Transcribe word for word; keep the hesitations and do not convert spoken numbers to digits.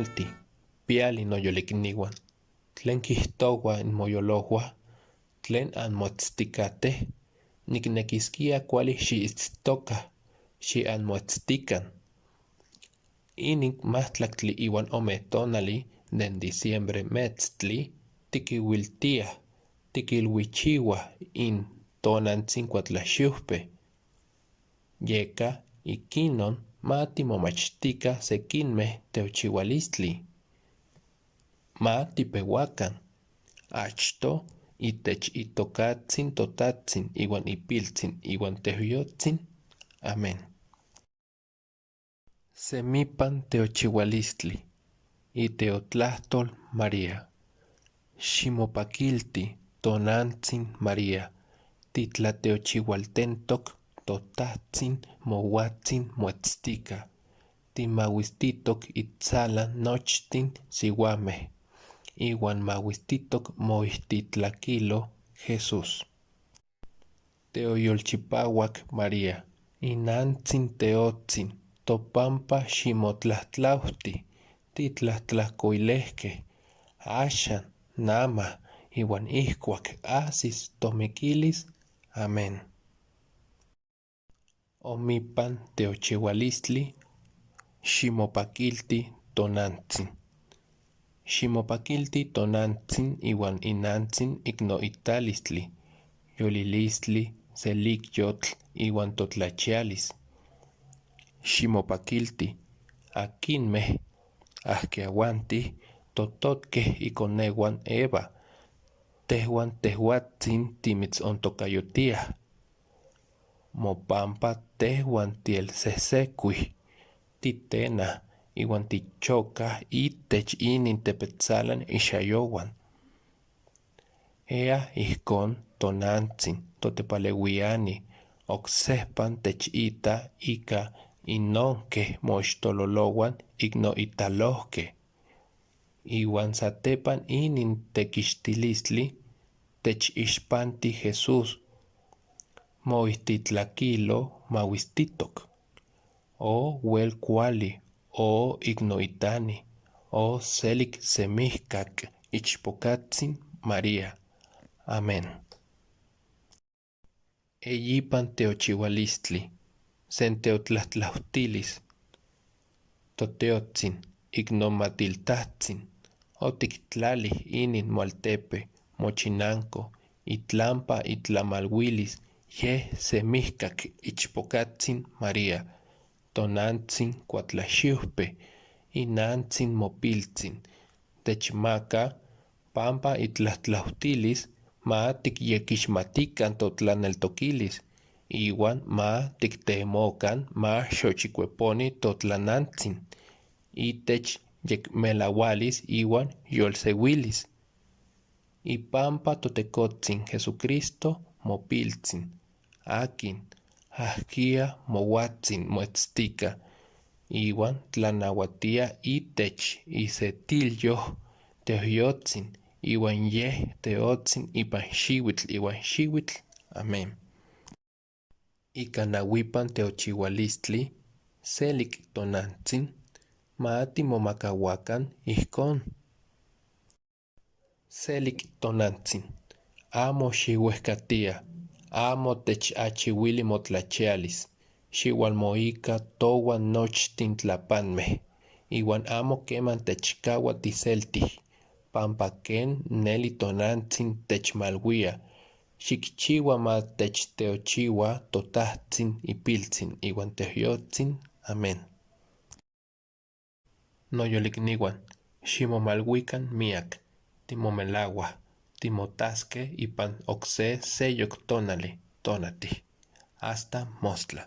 Alti, piali noyolikniwan, tlen kijtohua nmoyolohuan, tlen anmotstikate, niknekiskia kuali xiitztoka, xi anmotstikan. Inin majtlaktli ihuan ome tonali den diciembre metstli, tikihuiltia, tikilhuichihua in Tonantsin Kuatlaxiujpe. Yeka, ikinon, ma timomachtika sekinme teochihualistli. Ma tipehuakan. Achto, itech itokatsin Totatsin ihuan Ipiltsin ihuan Tehuiotzin. Amen. Semipan teochihualistli. Iteotlahtol María. Ximopakilti, tonantsin María, titlateochihualtentok, Totatsin mohuatsin moetstika, timahuistitok itsalan nochtin sihuame, ihuan mahuistitok moijtitlakilo Jesús. Teoyolchipahuak María, inantsin teotsin, topampa ximotlatlauti, titlatlakoilejke, axan, nama, ihuan ijkuak ajsis tomikilis. Amen. Omipan teochihualistli. Ximopakilti, tonantsin. Ximopakilti, tonantsin ihuan inantsin, iknoitalistli, yolilistli, selikyotl ihuan totlachialis. Ximopakilti, akinme, ahkiahuanti, tototke ikonehuan Eva, tehuan tehuatsin timitsontokayutia, mopampa tehuan tiel sehsekui, titena, ihuan tichoka itech inin tepetsalan ixayohuan. Ea ijkon, tonantsin, totepalehuiani, oksejpan techita ika inonke moixtololohuan iknoitalohke. Ihuan satepan inin tekishtilistli, techixpanti Jesús, moijtitlakilo mahuistitok. O huel kuali, o iknoitani, o selik semijkak ichpokatsin María. Amen. Eyipan teochihualistli. Senteotlatlauhtilis. Toteotsin, iknomatiltahtsin, otiktlali inin moaltepe, mochinanko, itlampa itlamalhuilis, yej semijkak ichpokatsin María, tonantsin Kuatlaxiujpe, inantsin mopiltsin, techmaka, pampa itlatlauhtilis, ma tikyekixmatikan totlaneltokilis, ihuan ma tiktemokan ma xochikueponi totlanantsin, itech yekmelahualis ihuan yolsehuilis. Ipampa toTekotsin Jesucristo mopiltsin, akin ahkia mohuatsin moetstika, ihuan tlanahuatia itech isetilyo Tehuiotsin, ihuan yej teotsin ipan xiuitl ihuan xiuitl. Amen. Ika nahuipan teochihualistli, selik tonantsin, ma timomakahuakan ijkon. Selik tonantsin, amo xiuejkatia, amo techachihuili motlachialis, xiualmoika tohuan nochtin tlapanme, ihuan amo keman techkahua tiselti, pampa ken neli tonantsin techmalhuia, xikchihua ma techteochihua toTajtzin Ipiltsin ihuan Tehuiotsin. Amen. Noyoliknihuan, ximomalhuikan miak, timomelahua, timotaske ipan okse seyok tonali, tonati. Hasta mostla.